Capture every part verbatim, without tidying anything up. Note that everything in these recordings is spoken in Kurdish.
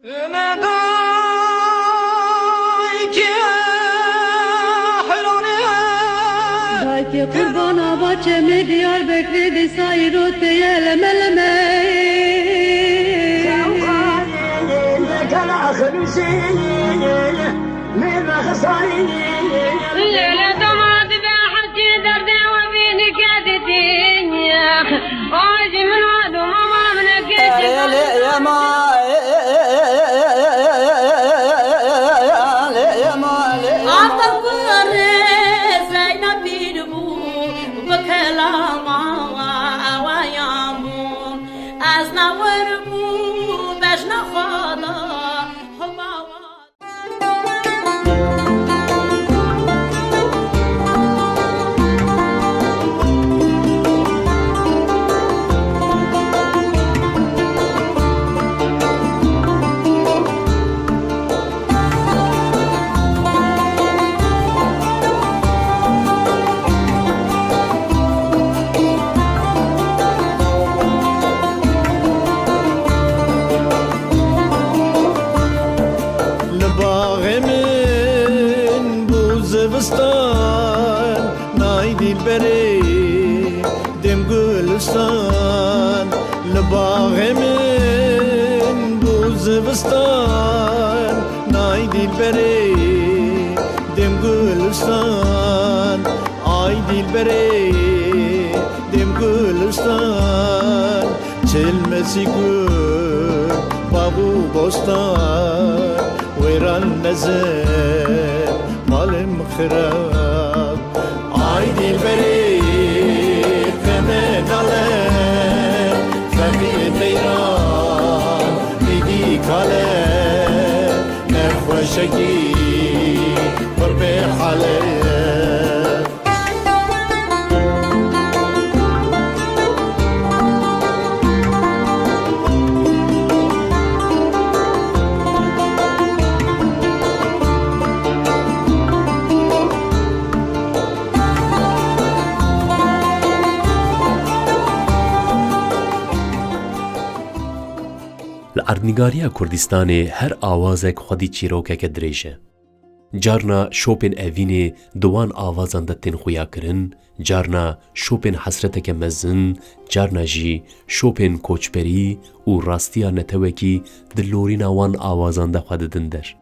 Dayke qurbana baçemê Diyarbekirê dîsa îro teye leme leme. Lêle doma dibe hewtî derdê we bînike didî. Ay jî min we doma ma min eke. Erê lê yema, lê yema, lê yema. Ata kurê Zeynep pîr bû, bi kelama ewayan bû. Ez ne wir bû, bejna xwe da, hema wa. Li baxê min bû zivistan, nay dîlberê, dêm gulistan. Li baxê min bû zivistan, nay dîlberê, dêm gulistan. Ay dîlberê, dêm gulistan, çil mesî gul, bav û bostan, wêran mezin, malim xirab. Ay dîlberê, xeme nale, xemî teyran, êdî kale, nexweşekî, pir bê hale. Li erdnîgariya Kurdistanê her awazek xwedî çîrokeke dirêj e. Carna şopên evînê di wan avazan de tên xuyakirin, carna şopên hesreteke mezin, carna jî şopên koçberî û rastiya netewekî di lorîna wan awazan de xwe didin der.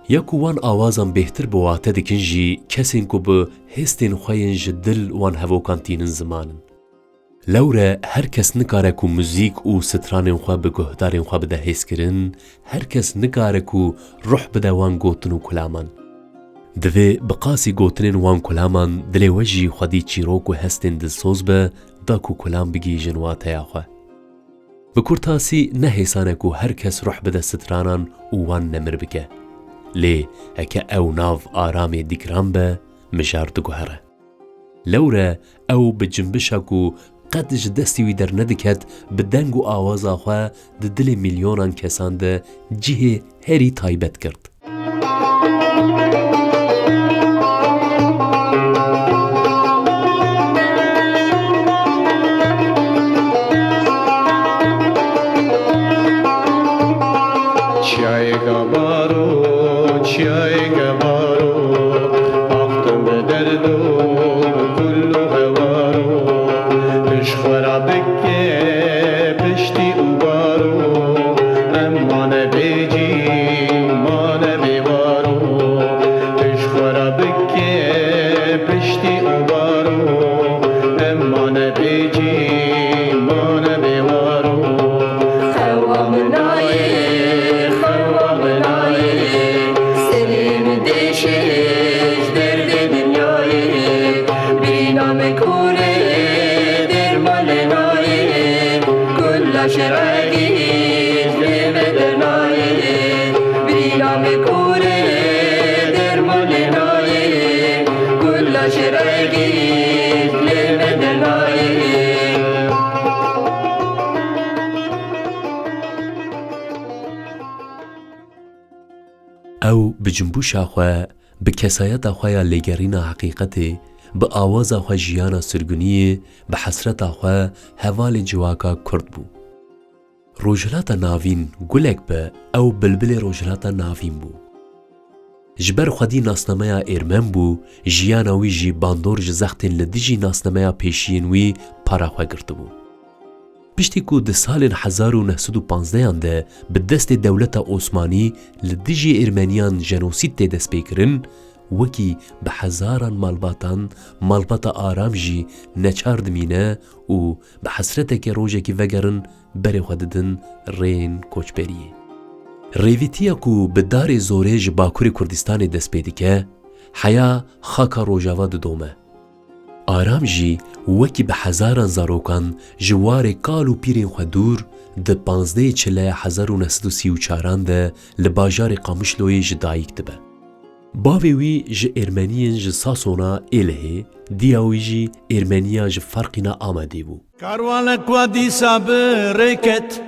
Ya ku wan awazan bêhtir bi wate dikin jî, kesên ku bi hêstên xwe yên ji dil wan hevokan tînin ziman in. Lewre her kes nikare ku muzîk û stranên xwe bi guhdarên xwe bide hêzkirin, her kes nikare ku ruh bide wan gotin û kulaman. Divê bi qasî gotinên wan kulaman dilê we jî xwedî çîrok û hestên dilsoz be, da ku kulam bigihîjin wateya xwe. Bi kurtasî ne hêsan e ku her kes ruh bide stranan û wan nemir bike. Lê heke ew nav aramê dîgran be, mijar diguhere. Lewre ew bi cimbişa ku qet ji destî wî dernediket, bi deng û awaza xwe di dilê milyonan kesan de cihê herî taybet girt. Çiyayêka baro, çiyayêka baro, axtim bi derd û bi kul û hewaro. Tu ji xwe re bike piştî û baro, em mane bê cî, mane bê waro. Tu ji xwe re bike piştî û baro, em mane bê cî, mane bê waro. Xewa min nayê, xewa min nayê, serê min dêşê ji derdê dinyayê. Birîna min kûr e, derman lê nayê, kula şer'egî lê me dernayê. Birîna min kûr e, derman lê nayê, kula şer'egî lê me dernayê. Ew bi cimbûşa xwe, bi kesayeta xwe ya lêgerîna heqîqetê, bi awaza xwe jiyana sirguniyê, bi hesreta xwe hevalê civaka Kurd bû. Rojhilata Navîn gulek be, ew bilbilê Rojhilata Navîn bû. Ji ber xwedî nasnameya êrmen bû, jiyana wî jî bandor ji zextên li dijî nasnameya pêşiyên wî para xwe girtibû. Piştî ku di salên hezar û neh sed û panzdehan de bi destê dewleta Osmanî li dijî êrmeniyan jenosîd tê destpêkirin, wekî bi hezaran malbatan, malbata Aram jî neçar dimîne û bi hesreteke rojekî vegerin berê xwe didin rêyên koçberiyê. Rêvîtiya ku bi darê zorê ji Bakurê Kurdistanê dest pê dike, heya xaka Rojava didome. Aram jî wekî bi hezaran zarokan ji warê kal û pîrên xwe dûr di panzdehê Çileya hezar û neh sed û sî û çaran de li bajarê Qamişloyê ji dayik dibe. Bavê wî ji êrmeniyên ji Sasona Êlihê, diya wî jî êrmeniya ji Ferqîna Amedê bû. Karwanek wa dîsa bi rê ket,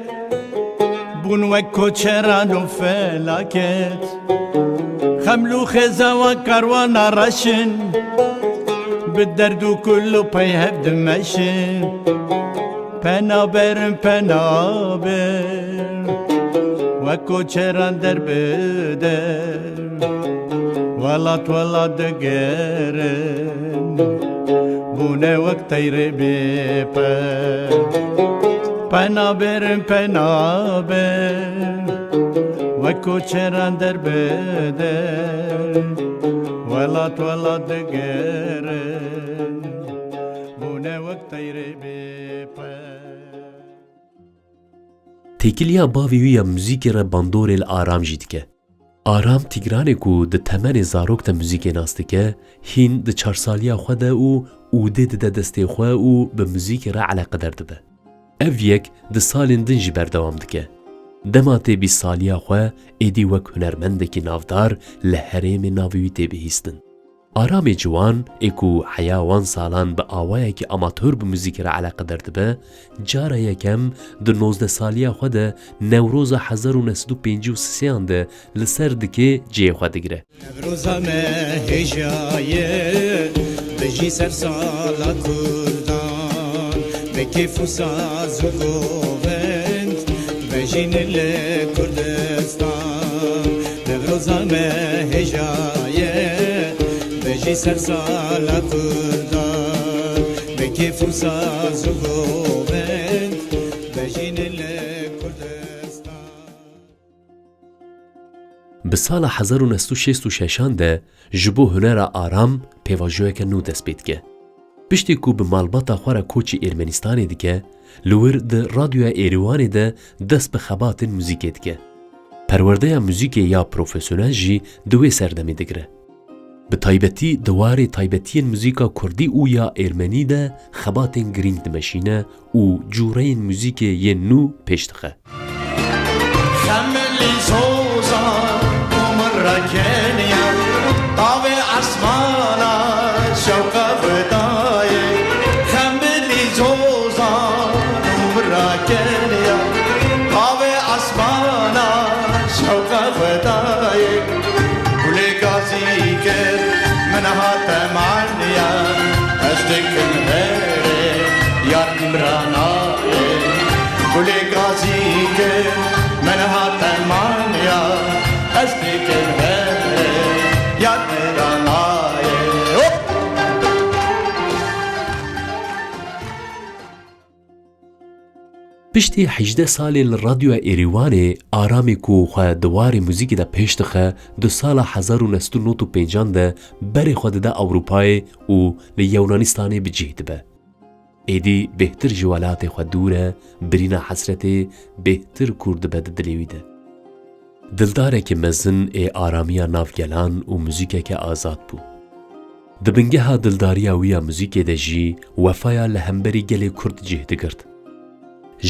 bûn wek koçeran û felaket. Xeml û xêza wa karwana reşin, bi derd û kul û pey hev dimeşin. Pena berin, pena ber, wek koçeran der bi der. Welat welat digerin, bûne wek teyrê bêper. Pena berin, pena ber, wek koçeran der bi der. Welat welat digerin, bûne wek teyrê bêper. Têkiliya bavê wî ya muzîkê re bandorê li Aram jî dike. Aram Tîgranê ku di temenê zarok de muzîkê nas dike, hîn di çarsaliya xwe de û ûdê dide destê xwe û bi muzîkê re eleqedar dibe. Ev yek di salên din jî berdewam dike. Dema tê bîst saliya xwe, êdî wek hunermendekî navdar li herêmê navê wî tê bihîstin. Aramê ciwan ê ku heya wan salan bi awayekî amatör bi muzîkê re eleqedar dibe, cara yekem di nozdeh saliya xwe de Newroza hezar û neh sed û pêncî û sêyan de li ser dikê cihê xwe digire. Newroza me hêja ye, bijî sersala Kurdan, bi kêf û saz û govend, bejîne li Kurdistan. Newroza me hêja ye, bijî sersala Kurdan, bi kêf û saz û govend, bejîne li Kurdistan. Bi sala hezar û neh sed û şêst û şeşan de ji bo hunera Aram pêvajoyeke nû dest pê dike. Piştî ku bi malbata xwe re koçî Ermenistanê dike, li wir di Radyoya Êrîwanê de dest bi xebatên muzîkê dike. Perwerdeya muzîkê ya profesyonel jî di wê serdemê digire. Bi taybetî di warê taybetiyên muzîka kurdî û ya êrmenî de xebatên girîng dimeşîne û cûreyên muzîkê yên nû pêş dixe. Xemilî zoza û min rekeniya, tavê esmana şewqa xwe dayê. Xemilî zoza û min rekeniya, tavê esmana şewqa xwe dayê. Gulê gazî kir min hate maniya, ez dikim herê yar Îmranayê. Gulê gazî kir min hate maniya, ez dikim herê yar Îmranayê. Hop! Piştî hejdeh salên li Radyoya Êrîwanê Aramê ku xwe di warê muzîkê de pêş dixe, di sala hezar û neh sed û nod û pêncan de berê xwe dide Ewropayê û li Yewnanistanê bi cih dibe. Êdî bêhtir ji welatê xwe dûr e, birîna hesretê bêhtir kûr dibe di dilê wî de. Dildareke mezin ê aramiya nav gelan û muzîkeke azad bû. Di bingeha dildariya wî ya muzîkê de jî wefaya li hemberî gelê Kurd cih digirt.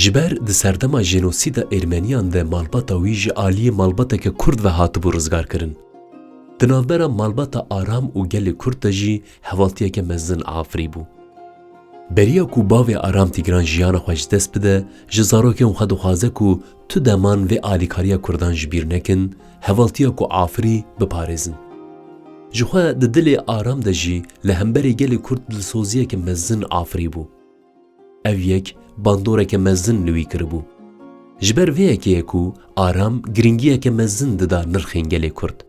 Ji ber di serdema jenosîda Ermeniyan de malbata wî ji aliyê malbateke Kurd ve hatibû rizgarkirin. Di navbera malbata Aram û gelê Kurd de jî hevaltiyeke mezin afirîbû. Beriya ku bavê Aram Tîgran jiyana xwe ji dest bide, ji zarokên xwe dixwaze ku tu deman vê alîkariya Kurdan ji bîr nekin, hevaltiya ku afirî biparêzin. Ji xwe di dilê Aram de jî li hemberî gelê Kurd dilsoziyeke mezin afirîbû. Ev yek bandoreke mezin li wî kiribû. Ji ber vê yekê ye ku Aram girîngiyeke mezin dida nirxên gelê Kurd.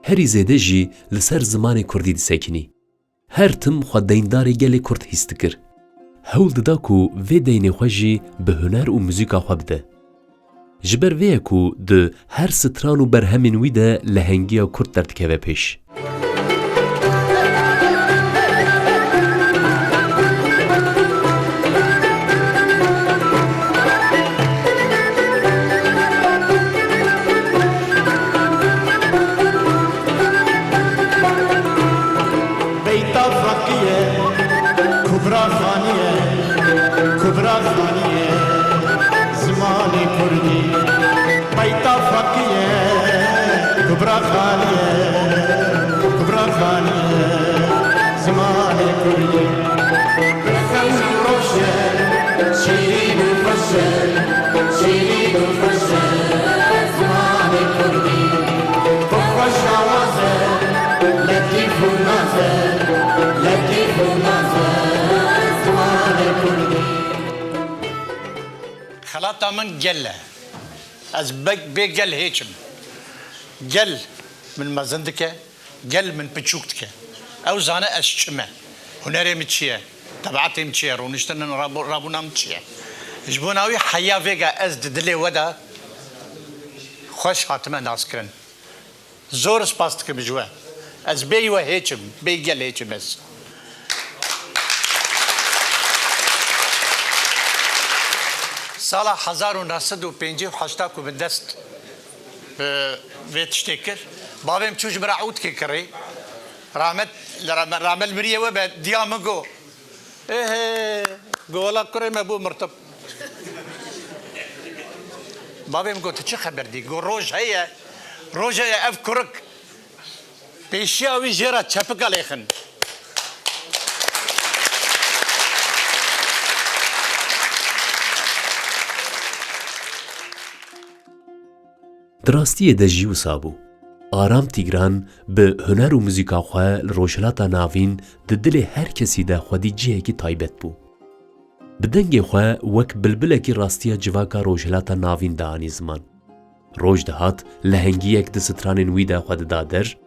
Herî zêde jî li ser zimanê Kurdî disekinî. Her tim xwe deyndarê gelê Kurd hîs dikir. Hewl dida ku vê deynê xwe jî bi huner û muzîka xwe bide. Ji ber vê ye ku di her stran û berhemên wî de lehengiya Kurd derdikeve pêş. Beyta Feqî ye, Kubra Xanî ye, Kubra Xanî ye, zimanê Kurdî. Beyta Feqî ye, Kubra Xanî ye, Kubra Xanî ye, zimanê Kurdî. Bi xewn û roşe, şîrîn û xweş e, şîrîn û xweş e, zimanê Kurdî. Xweş awaz e, letîf û naz e, letîf û naz e, zimanê Kurdî. Xelata min gel e. Ez be-, bê gel hêç im. Gel min mezin dike, gel min piçûk dike. Ew zane ez çi me. Hunerê min çi ye? Tebietê min çi ye? Rûniştin rabû-, rabûna min çi ye? Ji bona wî heya vêga ez di dilê we de xweş hatime naskirin. Zor spas dikim ji we. Ez bêyî we hêç im, bêyî gel hêç im ez. Sala hezar û neh sed û pêncî û heşta ku min dest bi vê tiştê kir, bavê min çû ji min re ûdkê kirî. Rahmet, li rame-, rame li miriyê we be, diya min got, "Êhê, got, wela kurê me bû mirtib." Bavê min got, "Tu çi xeber dî?" Got, "Roj heye, roj heye ev kurik." Pêşiya wî jê re çepika lêxin. Di rastiyê de jî wisa bû. Aram Tîgran bi huner û muzîka xwe li Rojhilata Navîn di dilê her kesî de xwedî cihekî taybet bû. Bi dengê xwe wek bilbilekî rastiya civaka Rojhilata Navîn dianî ziman. Roj dihat lehengiyek di stranên wî de xwe dida der,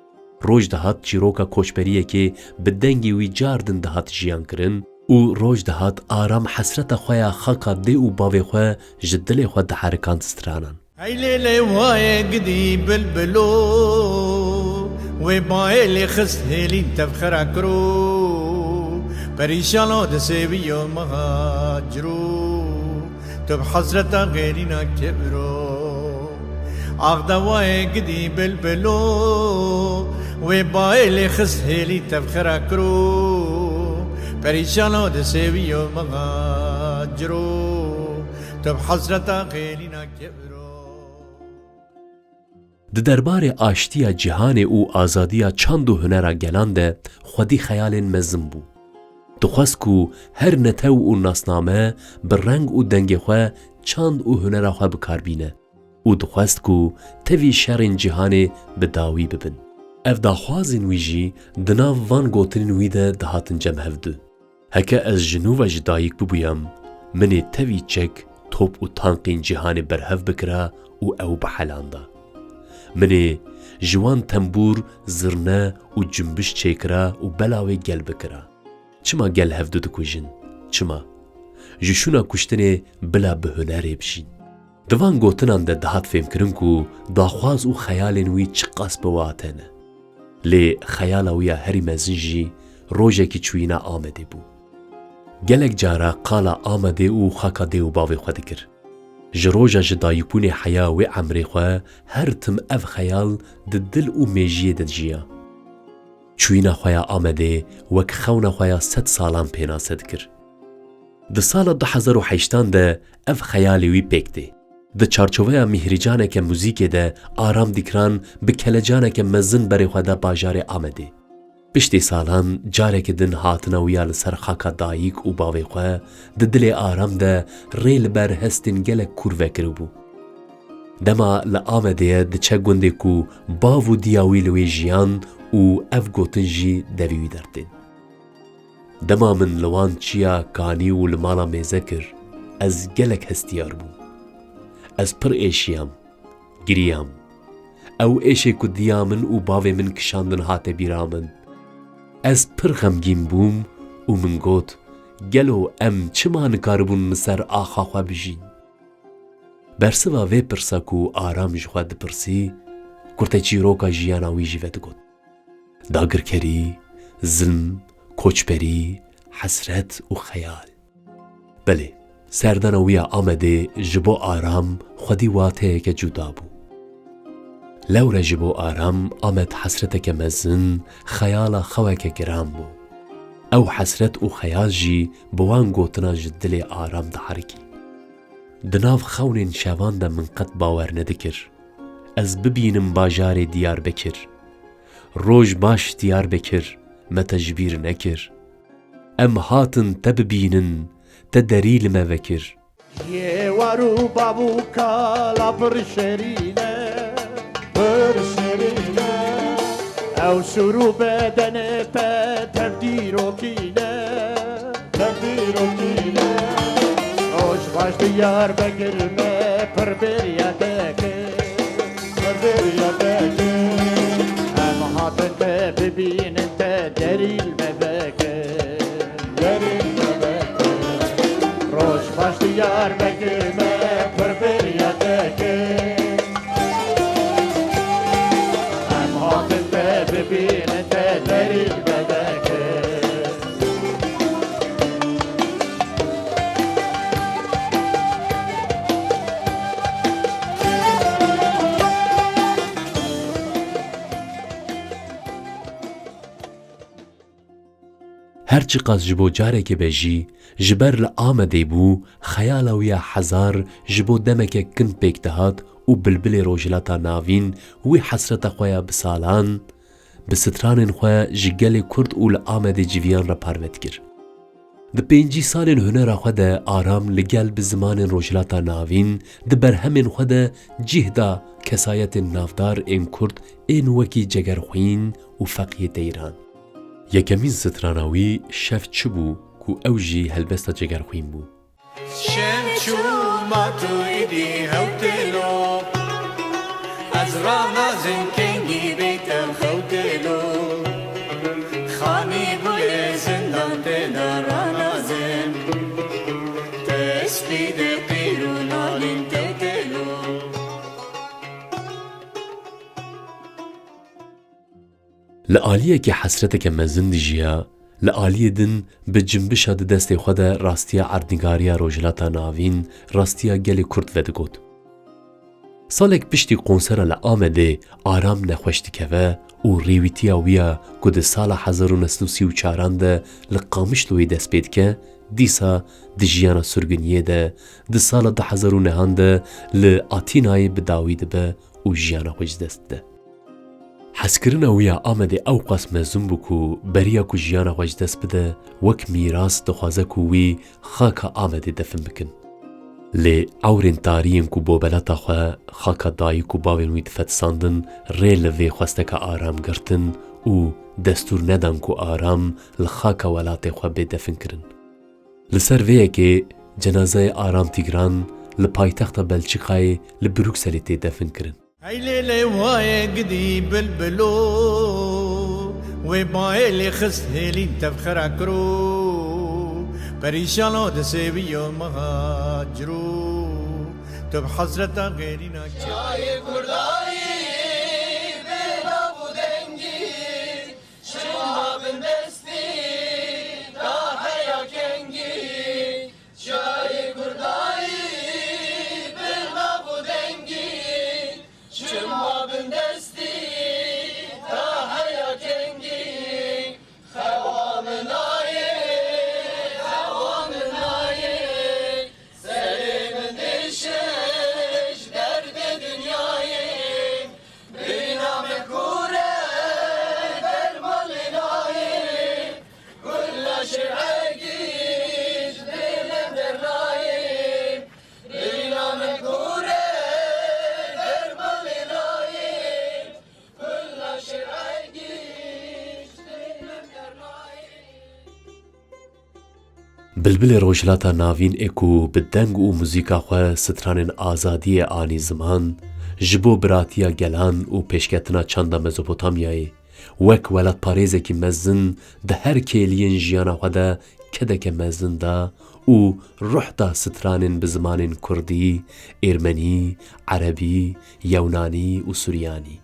roj dihat çîroka koçberiyekê bi dengê wî cardin dihat jiyankirin û roj dihat Aram hesreta xwe ya xaka dê û bavê xwe ji dilê xwe diherikand stranan. Hey lê lê wayê gidî bilbilo, wê bayê lê xist hêlîn tevxera kiro, perîşano di sêwiyo mihaciro, tu bi hesreta xêlîna kebiro. Ax de wayê gidî bilbilo, wê bayê lê xist hêlîn tevxera kiro, perîşano di sêwiyo mihaciro. Tu bi hesreta xêlîna kebiro. Di derbarê aştiya cîhanê û azadiya çand û hunera gelan de xwedî xeyalên mezin bû. Dixwest ku her netew û nasname bi reng û dengê xwe çand û hunera xwe bi kar bîne û dixwest ku tevî şerên cîhanê bi dawî bibin. Ev daxwazên wî jî di nav van gotinên wî de dihatin cem hevdu. Heke ez ji nû ve ji dayik bibûyam, min ê tevî çek, top û tankên cîhanê berhev bikira û ew bihelanda. Min ê ji wan tembûr, zirne û cumbiş çêkira û bela wê gel bikira. Çima gel hevdu dikujin? Çima? Ji şûna kuştinê bila bi hunerê bijîn. Di van gotinan de dihat fêmkirin ku daxwaz û xeyalên wî çiqas bi wate ne. Lê xeyala wî ya herî mezin jî rojekî çûyîna Amedê bû. Gelek cara qala Amedê û xaka dê û bavê xwe dikir. Ji roja ji dayikbûnê heya wê emrê xwe her tim ev xeyal di dil û mêjiyê de dijiya. Çûyîna xwe ya Amedê wek xewna xwe ya sed salan pênase dikir. Di sala du hezar û heştan de ev xeyalê wî pêk tê. Di çarçoveya mîhrîcaneke muzîkê de Aram Dîkran bi kelecaneke mezin berê xwe da bajarê Amedê. Piştî salan careke din hatina wî ya li ser xaka dayik û bavê xwe di dilê Aram de rê li ber hestên gelek kûr vekiribû. Dema li Amedê ye diçe gundê ku bav û diya wî li wê jiyan û ev gotin jî devê wî dertên. Dema min li wan çiya kanî û li mala mêze kir, ez gelek hestiyar bûm. Ez pir êşiyam, giriyam. Ew êşê ku diya min û bavê min kişandin hate bîra min. Ez pir xemgîn bûm û min got, gelo em çima nikaribûn li ser axa xwe bijîn? Bersiva vê pirsa ku Aram ji xwe dipirsî, kurteçîroka jiyana wî jî vedigot. Dagirkerî, zilm, koçberî, hesret û xeyal. Belê, serdana wî ya Amedê ji bo Aram xwedî wateyeke cuda bû. Lewre ji bo Aram Amed hesreteke mezin, xeyala xeweke giran bû. Ew hesret û xeyal jî bi wan gotina ji dilê Aram diherikî. Di nav xewnên şevan de min qet bawer nedikir ez bibînim bajarê Diyarbekir. Roj baş Diyarbekir, me te ji bîr nekir. Em hatin te bibînin, te derî li me vekir. Yê war û bav û kala pir şerîn e, pir şerîn e. Ew sûr û bedenê te tev dîrokî ne, tev dîrokî ne. Roj baş Diyarbekir me pir bêriya te kir, pir bêriya te kir. Em hatin te bibînin, te derî li me vekir. Derî li me vekir. Roj baş Diyarbekir me pir bêriya te kir. Em hatin te bibînin, te derî li me vekir. Her çiqas ji bo carekê be jî, ji ber li Amedê bû, xeyala wî ya hezar ji bo demeke kin pêk dihat û bilbilê Rojhilata Navîn wî hesreta xwe ya bi salan, bi stranên xwe ji gelê Kurd û li Amedê civiyan re parve dikir. Di pêncî salên hunera xwe de Aram li gel bi zimanên Rojhilata Navîn di berhemên xwe de cih da kesayetên navdar ên Kurd ên wekî Cegerxwîn û Feqiyê Deyran. Yekemîn strana wî Şev Çi bû ku ew jî helbesta Cegerxwîn bû. Şev çû ma tu êdî hewtelo. Ez ranazim kengî bê te xewtelo. Xanî gulê zindan tê de ranazim. Tespî de qîr û nalîn tewtelo. Li aliyekî hesreteke mezin dijiya, li aliyê din bi cimbişa di destê xwe de rastiya erdnîgariya Rojhilata Navîn, rastiya gelê Kurd vedigot. Salek piştî konsera li Amedê Aram nexweş dikeve û rêwîtiya wî ya ku di sala hezar û neh sed û sî û çaran de li Qamişloyê dest pê dike, dîsa di jiyana surguniyê de, di sala du hezar û nehan de li Atînayê bi dawî dibe û jiyana xwe ji dest dide. Hezkirina wî ya Amedê ewqas mezin bû ku beriya ku jiyana xwe ji dest bide, wek mîras dixwaze ku wî xaka Amedê defin bikin. Lê ewrên tarî yên ku bobelata xwe xaka dayik û bavên wî difetisandin, rê li vê xwesteka Aram girtin û destûr nedan ku Aram li xaka welatê xwe bê definkirin. Li ser vê yekê cenazeyê Aram Tîgran li paytexta Belçîkayê li Brukselê tê definkirin. Hey lê lê waye gidî bilbilo, wê bayê lê xist hêlîn tevxera kiro, perîşano di sêwiyo meha ciro, tu bi hezreta xêrîna çayê Kurdayî bê nav û dengî, çima bindestî da heya kengî, çayê Kurdayî bi nav û dengî, çima bindestî da heya kengî, xewa min nayê, xewa min nayê, serê min dêşe ji derdê dinyayê. Bîna min kûr e, dermanê nayê, kula şiregî ji dê min dernayê. Bîna min kûr e, dermanê nayê. Bilbilê Rojhilata Navîn ê ku bi deng û muzîka xwe stranên azadiyê anî ziman, ji bo biratiya gelan û pêşketina çanda Mezopotamyayê, wek welatparêzekî mezin di her kêliyên jiyana xwe de kedeke mezin da û ruh da stranên bi zimanên kurdî, êrmenî, erebî, yewnanî û suryanî.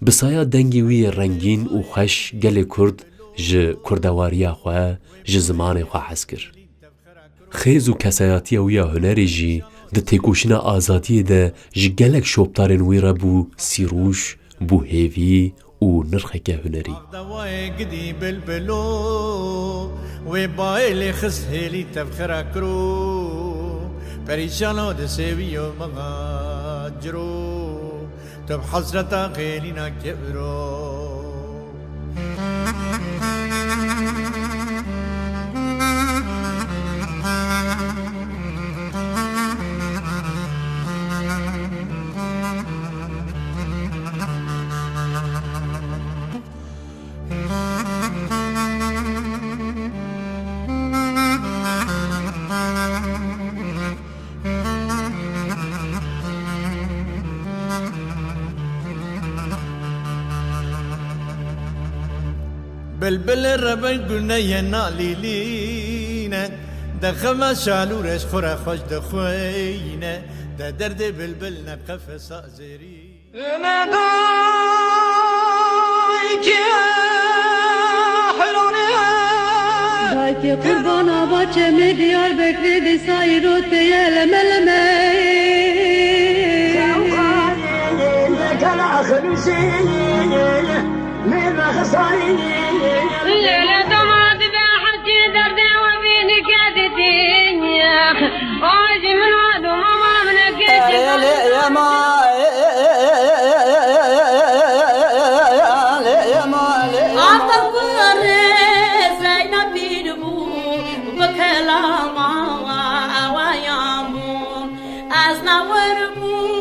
Bi saya dengê wî yê rengîn û xweş gelê kurd ji kurdewariya xwe, ji zimanê xwe hez kir. Xêz û kesayetiya wî ya hunerê jî di têkoşîna azadiyê de ji gelek şopdarên wî re bû sîrûş, bû hêvî û nirxeke hunerî. Dawayê gidî bilbilo, wê bayê lê xist hêlî tevxira kiro, perîşano di sêwiyo mixa ciro. Tu bi hesreta xêlîna kevro. Bilbilê reben gune ye nalîlîne, de xema şalûre ji xwe re xweş dixweyne, de derdê bilbil ne qefesa zêrî. Dayke qurbana baçemê Diyarbekirê dîsa îro tê ye leme leme. Leyla dama dibe her çi derdê we bî nike didî. Ay jî min we doma ma min eke. Erê lê yema, lê yema, lê yema. Aqil kurê Zeynepîn bû, bi kelama awayan bû. Ez na wer bû.